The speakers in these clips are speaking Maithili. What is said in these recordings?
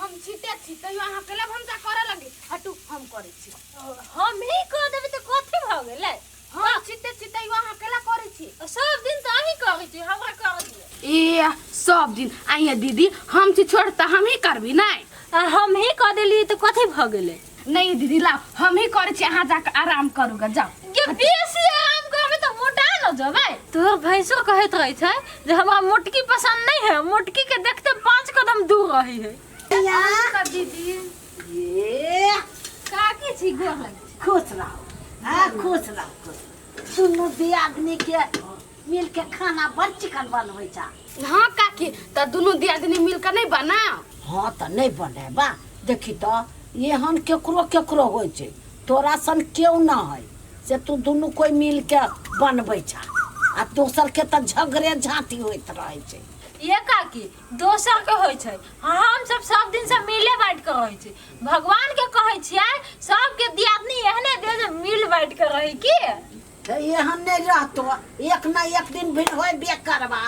हम छीटे छी तैयो अहाँ केला भनसा करऽ लगी? हटू, हम करै छी। हम ही कऽ देबै तऽ कथी भऽ गेलै? हम छीटे छी तैयो अहाँ केला करै छी? सब दिन तऽ अहीं करै छी, हमरा करऽ दिअ। ए, सब दिन आइए दीदी, हम छी छोट तऽ हम ही करबी नहि? आ हम ही कऽ देलियै तऽ कथी भऽ गेलै? नहीं दीदी, लाओ, हम ही करै छी, अहाँ जाके आराम करू गे, जाओ। गे, बेसी आराम करबै तऽ मोटा न जेबै। तोहर भैंसो कहैत रहै छै जे हमरा मोटकी पसंद नहीं है, मोटकी के देखते 5 कदम दूर रही है। दीदी। ये। काकी छी, गोर लगै छी। खुश रहो, हाँ, खुश रहो, खुश रहो। दुनू दियादनी के मिल के खाना बड़ चिकन बनबै छा। हाँ काकी, तऽ दुनू दियादनी मिल के नहीं बनाओ? हाँ, तऽ नहीं बनेबा। देखी तऽ, एहन केकरो केकरो होइ छै, तोरा सन केओ न है से तू दुनू कोई मिल के बनबै छा, आ दोसर के तऽ झगड़े झाँटी होइत रहै छै। ये काकी, दोसर के होइ छै, हम सब सब दिन से मिले बांट के रहै छी। भगवान के कहै छियै सबके दियादनी एहने दे जे मिल बांट के रही की। तऽ एहन नहि रहतो, एक न एक दिन भिड़ होबे करबा।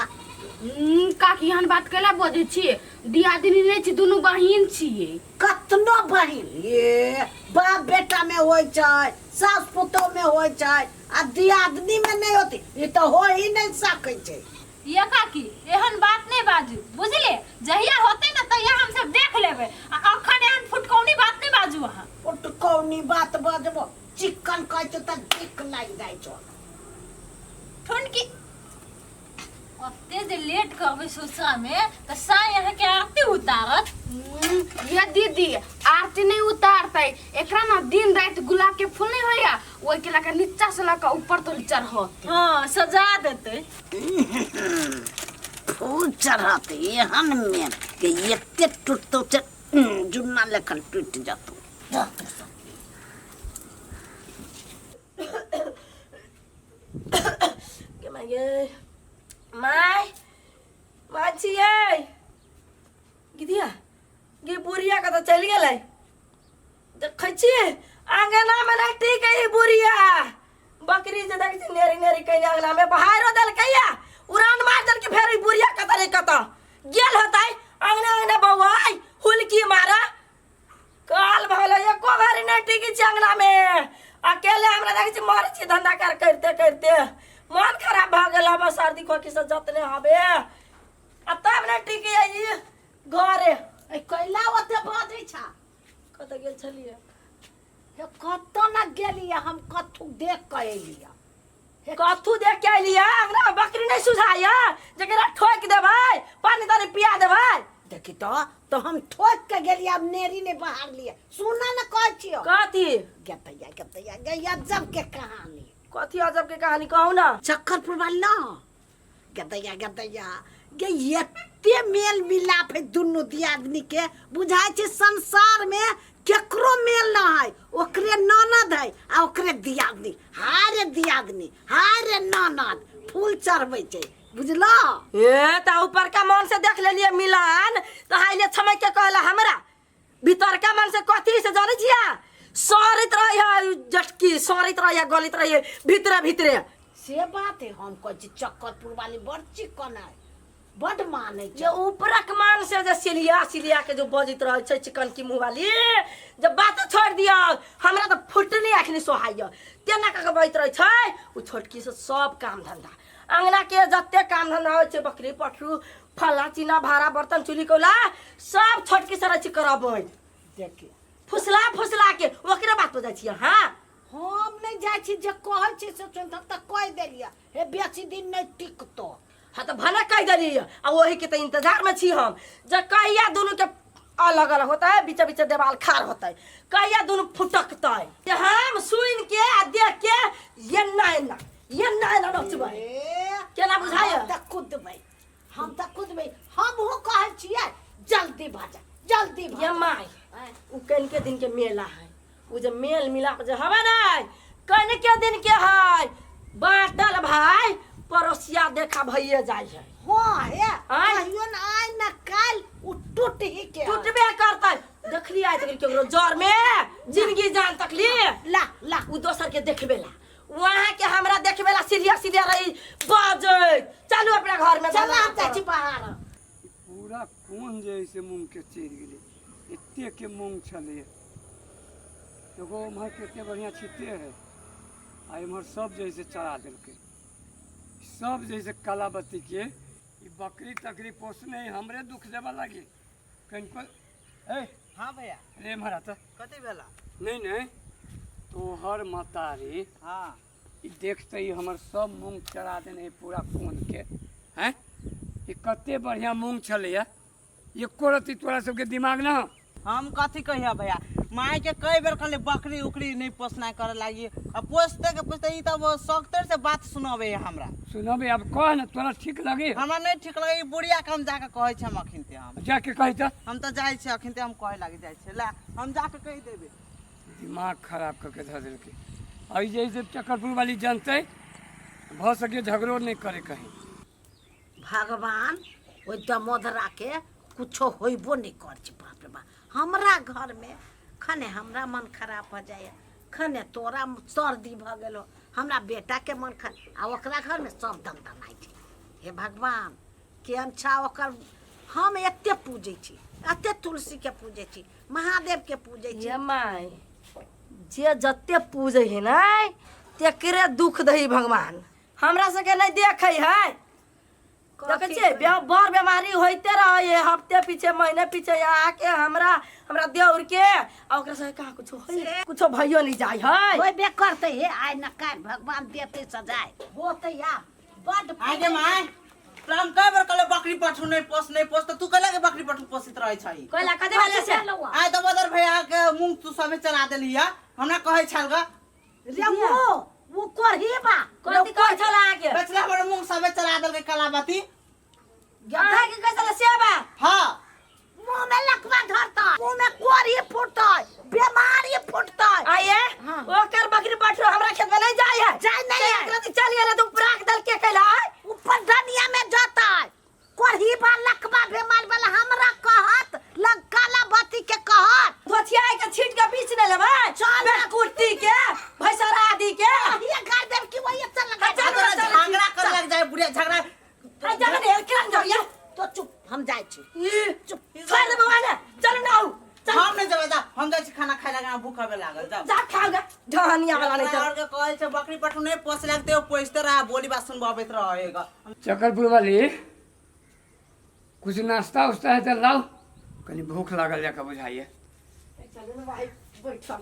काकी, एहन बात कैला बजै छियै? दियादनी नहि छी, दुनू बहिन छियै। कतनो बहिन, ये बाप बेटा में होइ छै, सास पुतोह में होइ छै, आ दियादनी में नहि होती, ई तऽ हो ही नहि सकै छै। ये काकी, एहन बात नहि बाजू, बुझलियै? जहिया होतै ने तहिया हम सब देख लेबै, आ अखन एहन फुटकौनी बात नहि बाजू अहाँ। फुटकौनी बात बजबो, चिकन कहै छौ तऽ दिक लागि जाइ छौ। ठुनकी ओते जे लेट करबै ससुरा में तऽ साँय अहाँके आरती उतारत। ये दीदी, आरती नहीं उतारतै, एकरा ना दिन राति गुलाब के फूल नहीं होइया, ओहि के लऽ के नीचा से लऽ के ऊपर तो चढ़त। हाँ, सजा देतै। फूल चढ़त एहन में कि एते टूटतो से जुन्ना लेखन टूटि जतौ। जा तू सब। गे माय गे, माय, माय छियै गिदिया गे, बुढ़िया कतऽ चलि गेलै? देखै छियै आंगना मे नहि टिकै ई बुढ़िया। बकरी जे देखै छी नेरी नेरी कइने अंगना मे बहारो देलकैया, उड़ान मार देलकै। फेर ई बुढ़िया कतऽ नहि कतऽ गेल होतै, अंगना अंगना बौआइ हुलकी मारा काल भऽ गेलै, एको घड़ी नहि टिकै छै अंगना मे अकेले। हमरा देखै छी मरै छी धंधा कर करिते करिते, मन खराब भऽ गेल हबे, सर्दी खोखी से जतने हबे, आ तब नहि टिकै ई घरे। ए, कैला ओते बजै छा? कतऽ गेल छलियै? हे, कतऽ न गेलियै हम, कथू देख कऽ एलियै। हे। कथू देख के एलियै? अंगना मे बकरी नहि सुझाइया जकरा ठोकि देबै, पानी तानी पिया देबै? देखी तऽ हम ठोक के गेलियै, आब नेरी नहि बहारलियै। सुन ने, कहै छियौ। कथी? गेतैया गेतैया गे, अजब के कहानी। कथी अजब के कहानी, कहू ना। चक्करपुर वाली ना, गदैया गदैया गे, एते मेल मिलाप है दुनू दियादनी के, बुझाइ छै संसार में केकरो मेल न है। ओकरे ननद है आ ओकरे दियादनी। हाय रे दियादनी, हाय रे ननद, फूल चढ़बै छै, बुझलो? ए, तऽ ऊपरका मन से देख लेलियै मिलान तऽ हाइले छमक के कहला हमरा, भीतरका मन से कथी से जानै छियै? सड़ैत रहै है जटकी, सड़ैत रहै है, गलैत रहै है भीतरे भीतरे। से बात है। हम कहै छी चक्करपुर वाली बड़ चिकन है, बड मानै जे छै। ऊपरक मान से जे सिलिया सिलिया के जो बजैत रहै छै चिकन की मुँह वाली, जे बात छोड़ि दियौ, हमरा तऽ फुटनी अखनी सोहाइय, तेना कऽ के बजैत रहै छै। ओ छोटकी से सब काम धंधा, अंगना के जते काम धंधा होइ छै, बकरी पठरू फल्ला चिना भाड़ा बर्तन चूल्ही कौला सब छोटकी से रहै छै करबै। देखियौ। फुसला फुसला के ओकरे बात पर जाइ छियै। हाँ। हम नहि जाइ छी, जे कहै छी से सुनि, हम तऽ कहि देलियै हे, बेसी दिन नहि टिकतो। हाँ, तऽ भने कहि देलियै, आ ओही के तऽ इंतजार में छी हम जे कहिया दुनू के अलग अलग होतै, बीचे बीचे देवाल खाड़ होतै, कहिया दुनू फुटकतै, जे हम सुनि के आ देख के एना एना एना एना नचबै। ए, केना बुझाइए? हम तऽ कुदबै, हम तऽ कुदबै। हमहूँ कहै छियै जल्दी भऽ जा, जल्दी भऽ ये जा। माय। आँय। उ कनिके दिन के मेला है, उ जे मेल मिलाप जे हवे ने कनिके दिन के है, बाटल भाई पड़ोसिया देखा भइए जाइ है। हाँ हे। आँय? कहियो न आइ न काल्हि उ टूट ही के है। टूटबे करतै। देखली आइ तक केकरो जर में जिंदगी जान तकली? ला ला। उ दोसर के देखबेला, वहाँ के हमरा देखबेला सीढ़िया सीढ़िया रही बजैत। चलू अपना घर में। चल, हम जाइ छी बाहर। पूरा कोन जे है से मूँगके चढ़ि गेलै। एतेक मूँग छलैए एगो ओम्हर कते बढ़िआँ छिट्टे हइ आ एम्हर सब जे हइ से चरा देलकै सब जे हइ से कालाबत्तीके ई बकरी तकरी पोसने हइ हमरे दुख देबऽ लागी कनिको ए हाँ भैया रे एम्हर आ तऽ कथी भेला नहि नहि तोहर महतारी हाँ ई देखते ही हमर सब मूँग चरा देने हइ पूरा कोनके हैं ई कते बढ़िआँ मूँग छलैए एको रत्ती तोरा सबके दिमाग ना हम कथी कहिया भैया माय के कई बेर कहले बकरी उकरी नहीं पोसना करे लागी आ पोसते के पोसते ई तब सख्तर से बात सुनाबे है हमरा सुनबे अब कह ना तोरा ठीक लगे हमरा नहीं ठीक लगे ई बुढ़िया के हम जाके कहै छै हम अखिनते हम जाके कही तऽ हम तऽ जाइ छी अखिनते हम कहे लागी जाइ छी ला हम जाके कहि देबै दिमाग खराब कऽ के धऽ देलकै एहि जे से चक्करपुर वाली जनतै भऽ सके झगड़ो नहि करे कहीं भगवान ओहि दमोदराके कुछो होइबो नहि कर छै बाप रे बाप हमरा घरमे खने हमरा मन खराब भऽ जाइए खने तोरा सर्दी भऽ गेल हो हमरा बेटाके मन खराब आ ओकरा घरमे सब दनदनाइ छै हे भगवान केहन छा ओकर हम एते पूजै छी एते तुलसीके पूजै छी महादेवके पूजै छी ये माय जे जते पूजै है ने तेकरे दुख दही भगवान हमरा सबके नहीं देखे है देखे छियै बड़ बीमारी होइते रहे है हफ्ते पीछे महीने पीछे यहाँ आके हमरा हमरा देउर के आ ओकरा सबके कहाँ कुछो होई कुछो भइयो नहीं जाय है होइबे करतै हे आइ न काल्हि भगवान देतै सजाय होतै आब बड आगे माय तोरा हम कई बेर कहले बकरी पठू नहीं पोस नहीं पोस तो तू कहला के बकरी पठू पोसित रहे छै कोइला कथी भेलै से आइ तऽ बदर भैया के मूंग तू सबे चला देली है हमरा कहै छल ग रे वो वो कोरही बा कथी कहै छल अहाँके बेचला हमर मूंग सबे चला देलकै कलाबती अहाँके कहै छल से बा हाँ मुंह में लकवा धरतै मुंह में कोरही फूटतै बीमारी फूटतै आइए ओकर बकरी पठू हमरा खेत में नहीं जाय है जाय नहीं है। एकरा चल गेलै तऽ उपरा के दल के कैला है ऊपर धनिया में जतै कोढ़ी बा लकवा बेमार वाला हमरा कहत लग काला बत्ती के कहत धोथिया के छीट के बीच ने लेबै चल। बे कुर्ती के भैसरा आदि के ये गाड़ देब कि वही चल लगा चल, तोरा चल, झगड़ा कर लग जाए बुढ़िया झगड़ा आ जा ने केना जाइया तो चुप हम जाइ छी चुप छोड़ दे बउआ ने चल ना आऊ चल हम नहीं जेबै जा हम जाइ छी खाना खाए लगा भूख आबे लागल जा जा खाओ ढहनिया वाला नहीं और चल के कहै छै बकरी पठू नहीं पोस लगते पोसते रहा बोली बात सुनबैत रहेगा चकरपुर वाली कुछ नाश्ता उस्ता है तो लाओ कनी भूख लागल जाके बुझाइए चलू ने भाई बैठल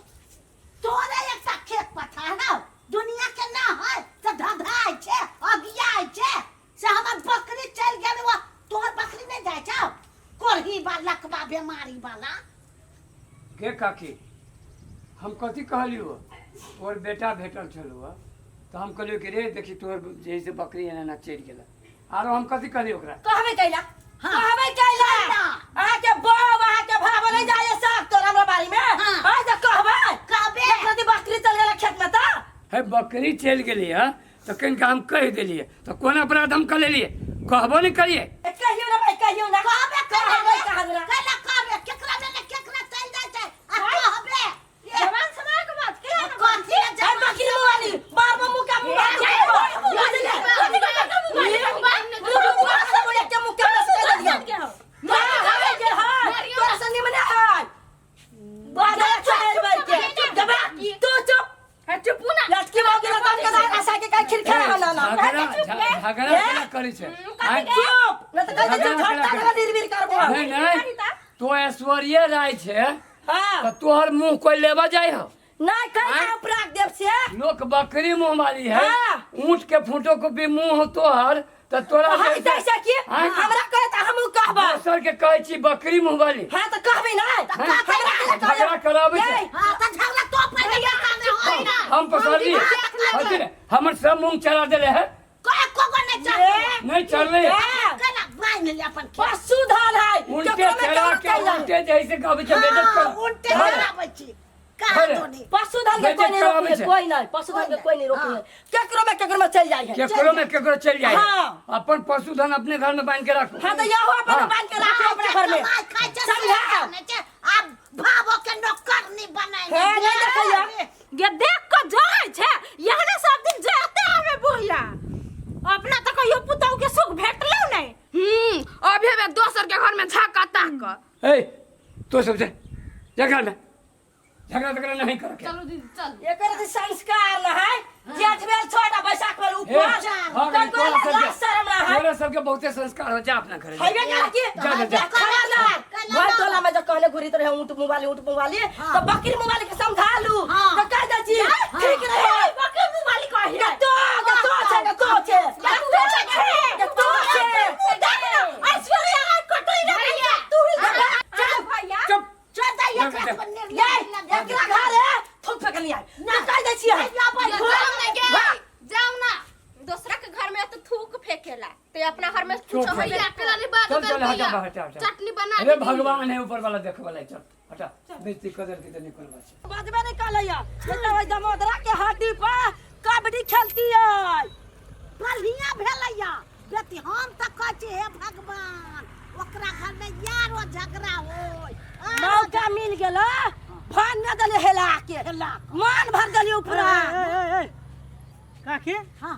तोरे एकटा खेत पथार हौ दुनिया के ना है से धधाइ छै अगियाइ छै से हमर बकरी चलि गेल वो तोहर बकरी नहि जाइ छौ कोढ़ी बा लकबा बेमारी वाला गे काकी हम कथी कहलियो तोहर बेटा भेटल छलौ तऽ हम कहलियो कि रे देखी तोहर जे है से बकरी एना एना चढ़ि गेलै आरो हम कथी कहलियै ओकरा कहबे कैला हाँ। कहबे कैला कैला। अहाँ के बाप अहाँ के भाव नहीं जाए साफ तोर हमरा बारी में हाँ। आइ तऽ कहबे कहबे। एक रति बकरी चल गेला खेत में तऽ हे बकरी चलि गेली है तऽ कनिका हम कहि देलियै तऽ कोन अपराध हम कऽ लेलियै कहबो नहि करियै ए, कहियो ना भाई कहियो ना कहबे कहबे कहबे ना। कैला कहबे केकरा में केकरा चलि जाइ छै आ कहबे जवान समय के बात के कथी ए, बकरी मुआली बार बार मुका मुआ झगड़ा झगड़ा केना करै छै आँय? नहीं नहीं तो ऐश्वर्या राय छै तऽ तोहर मुंह कोई लेबा जाइ हो लोक बकरी मुंह वाली है हाँ। ऊँट के फोटो कॉपी मुंह हो तोहर तऽ तोरा आँय? हमरा कहे तऽ हमहूँ कहबै दोसर के कहै छी बकरी मुंह वाली हाँ तऽ कहबै ना हाँ? हमरा के झगड़ा कराबै छै हां त झगड़ा तो पहिले सामने होई ना हम पसरली हथी ने हमर सब मुंह चला देले है कोई को को नहीं चलते नहीं चलले केना बांध ले अपन खेत पशु धन है उल्टे केकरो में चला केकरो के कैला। उल्टे जैसे कहबै छै बेइज्जत हाँ, कर उल्टे धर। चलाबै छी कहाँ अरे। दोनी पशु धन के कोई नहीं बेइज्जत रोकी कराबै है छै। कोई नहीं पशु धन के कोई नहीं रोकी है केकरो में केकरो में चल जाए है केकरो में केकरो चल जाए हाँ। अपन पशुधन अपने घर में बांध के रखो हाँ तो यहो अपन हाँ। बांध के राखो अपने घर में कमाइ खाइ छै समझा? से जानै छै आब भावो के नौकर नहीं बनाय हे, नहीं देखैया। गे देख के जरै छै यहने सब दिन जरते आवे बुढ़िया अपना तऽ कहियो पुतहु के सुख भेटलो नहीं अभी हमे दोसर के घर में झाका ताक ए तो सब जा जा घर में झगड़ा तगड़ा नहीं कर के चलो दीदी चल। एकर तऽ संस्कार न है, जेठ भेल छोट आ बैसाख भेल ए, ऊपर। हाँ, तऽ तोरा कोई सबके लाज शरम न है। तोरा सबके बहुते संस्कार हो, जा अपना घरे जा। हैबे कर की जा, जा, जा। घर टोला में जब कहने घुरी तरह ऊँट मुँह वाली ऊँट मुँह वाली, तो बकरी मुँह वाली के समझा लू। हाँ। तो कह दै छी ठीक रहे। बकरी मुँह वाली कही के तो के तो छै, के तो छै, के तो छै। ऐश्वर्या राय कटोरी भैया तू ही चल भैया चुप। चल दै जा, एकरा जा। पर निर्णय ये लगा। एकरा घर है थूक फेंकनी आइ ना कह दै छी। जाओ ना गे, जाओ ना। दूसरा के घर में तो थूक फेंकेला तो अपना घर में चुप कुछ है। होइला अकेला नहीं बात चल चल, हटा कर। हटा हटा। चटनी बना अरे दीदी। भगवान है ऊपर वाला, देखे वाला है, चल हटा, बेइज्जती कदर की तो नहीं कोनो बात छै। बजबे नहीं कहलैया मतलब ओहि दमोदरा के हड्डी पर कबड्डी खेलती है। बढ़िया भेलैया बेटी। हम तऽ कहै छी हे भगवान, ओकरा घर में यारो झगड़ा होय। मौका मिल गेल, फान न देलिए हेला के। हेला। मान भर देलिए ऊपरा। ए, ए, ए, काकी। हाँ।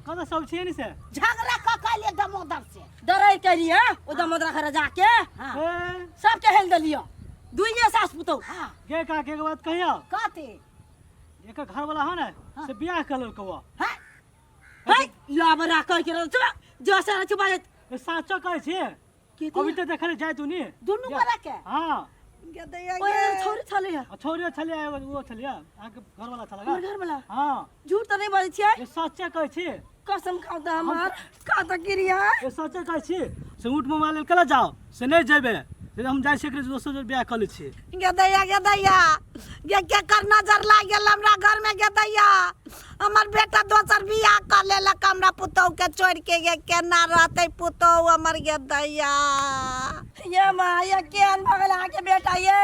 कतऽ सब छियै नि से? झगड़ा कऽ के अयलियै दामोदर से। डरै केलिए ओ दमोदरा घर जाके। हाँ। ए, सबके हेल देलिए दुइये सास पुतौह। हाँ। गे काकी, एगो बात कहियौ? कथी? एकर घर वाला हो ने से बियाह कऽ लेलकौ। हैं? है लाबरा कह के चुप जो सारा चुपा जात। ए, साँचो कहै छियै। के अभी तऽ देखले जाय तू नि। दुनू गोरा के? हाँ। गदैया। ओए छोरी छलै है। आ छौरियो छलियै, एगो ओ छलियै अहाँके घर वाला छलै। हमर घर वाला? हाँ। झूठ तऽ नहीं बजै छियै? ए, सच्चे कहै छी। कसम खाउ तऽ हमर का तऽ गिरिया। ए, सच्चे कहै छी से ऊँट मोबाइल लेल केला जाओ से नहि जेबै से हम जाइ छियै एकरे दोसर जोर बियाह कऽ लै छियै। गदैया गदैया गे, केकर नजर लागि गेल हमरा घर में? गदैया, हमर बेटा दोसर बियाह कऽ लेलक हमरा पुतहु के छोड़ि के। गे, केना रहतै पुतहु हमर गदैया? ये माँ, ये केहन भऽ गेल अहाँके बेटा ये?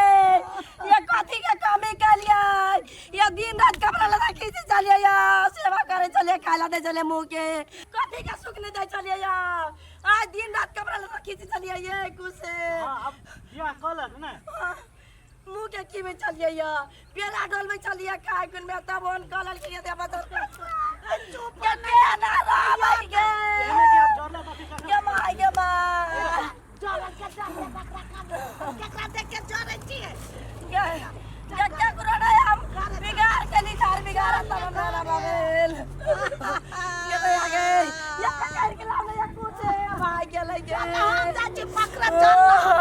ये कथी के कमी केलियै? ये दिन रात कपड़ा लत्ता खींचे चलिए, ये सेवा करे चलिए, खाय ला दे चलिए, मुँह के कथी के सुख नहीं दे चलिए? ये आज दिन रात कपड़ा लत्ता खींचे चलिए ये कुछ। हाँ, अब बियाह कऽ लेलक ने। मुँह के की में चलिए, ये बेला डोल में चलिए खाय कुन में तब ओन कलल के ये बदल चुप। के केना रहबै गे? एहने कि आब जरला बाती कखन? गे माय, गे माय। जरल के जरले बकरा का केकरा देख के जरै छियै? गे गे केकरो नहीं, हम बिगाड़ के निचार बिगाड़ तब हमरा बाबेल ये तो आ गए, ये पकड़ के लाने, ये कुछ है भाई गेलै गे। हम जाइ छी बकरा चल।